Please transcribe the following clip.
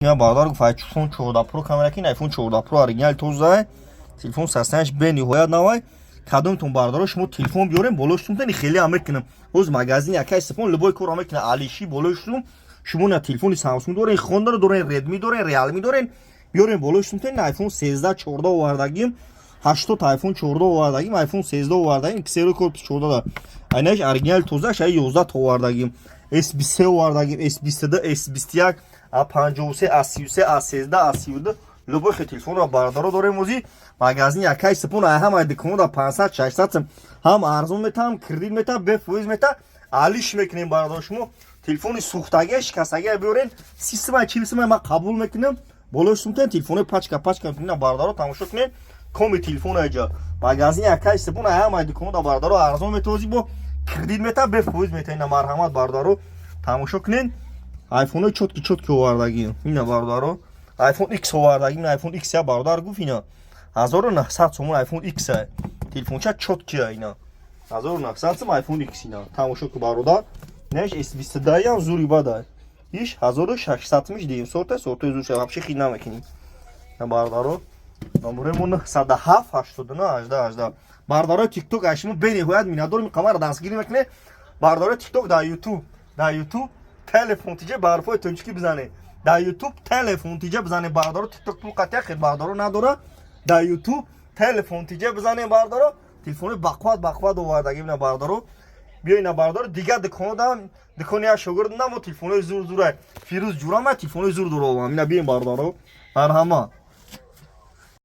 Я бародар гуфт, iPhone 14 Pro камера кин, iPhone 14 Pro оригинал тоза, телефон состоянияш бениҳоят навай. Кадомтон, бародаро, шумо телефон биёрем, болои сумтани хеле ҳам мекунам. Ҳоз магазин якай сифон любой кор мекунам, алиши болои сум. Шумо на телефони Samsung дорен, Honda дорен, Redmi дорен, Realme дорен, биёрем, болои сумтани iPhone 13, 14 овардагим, 80 iPhone 14 овардагим, iPhone 13 овардагим, XR корпус 14 да. Айнаш оригинал тоза, шай 11 та овардагим. S23 овардагим, S22, S21, A53, A33, A13, A32, любой хе телефонро, бародаро, дорем. Ози магазин якай сипон ай ҳамаи дуконро 500, 600 сум ҳам арзон мета, ҳам кредит мета, бефоиз мета, алиш мекунем. Бародаро, шумо телефони сӯхтагия, шикастагия биёрен, 30 сумай, 40 сумай ман қабул мекунам, болои сумтен телефони пачка пачка мекунам. Бародаро, тамошо кунед коми телефон айҷа. Магазин якай сипон ай ҳамаи дуконро, бародаро, арзон метозӣ, бо кредит мета, бефоиз мета. Ина, марҳамат, бародаро, тамошо кунед, айфонои чёткий чёткий овардагӣ. Ина, бародаро, iPhone X овардагим. iPhone X я бародар гуфт, ина 1900 сомон iPhone X а, телефонча чёткий, ина 1900 сом iPhone X. Ина тамошо ку, бародар, инаш S22 ям зури бада, иш 1600 сомиш дим, сорта сортои зур, вообще хит намекунем. Бародаро, номерои мо 907 89 18 18. Бародарои TikTok, аз шумо бениҳоят миннатдорем, қамара дастгирӣ мекунед. Бародарои TikTok, дар YouTube телефон тиҷа ба ҳарфҳои тоҷикӣ бизанед, дар YouTube телефон тиҷа бизанед, бародаро. TikTok пул қатъия хел, бародаро, надора. Дар YouTube телефон тиҷа бизанед, бародаро, телефони бақувват бақувват овардагим. На, бародаро, биёй, на, бародаро, дигар дуконодам, дукони як шогирд намо, телефонои зур зура, Фирӯз ҷурама, телефонои зур дуровам. Ина биён, бародаро, марҳама.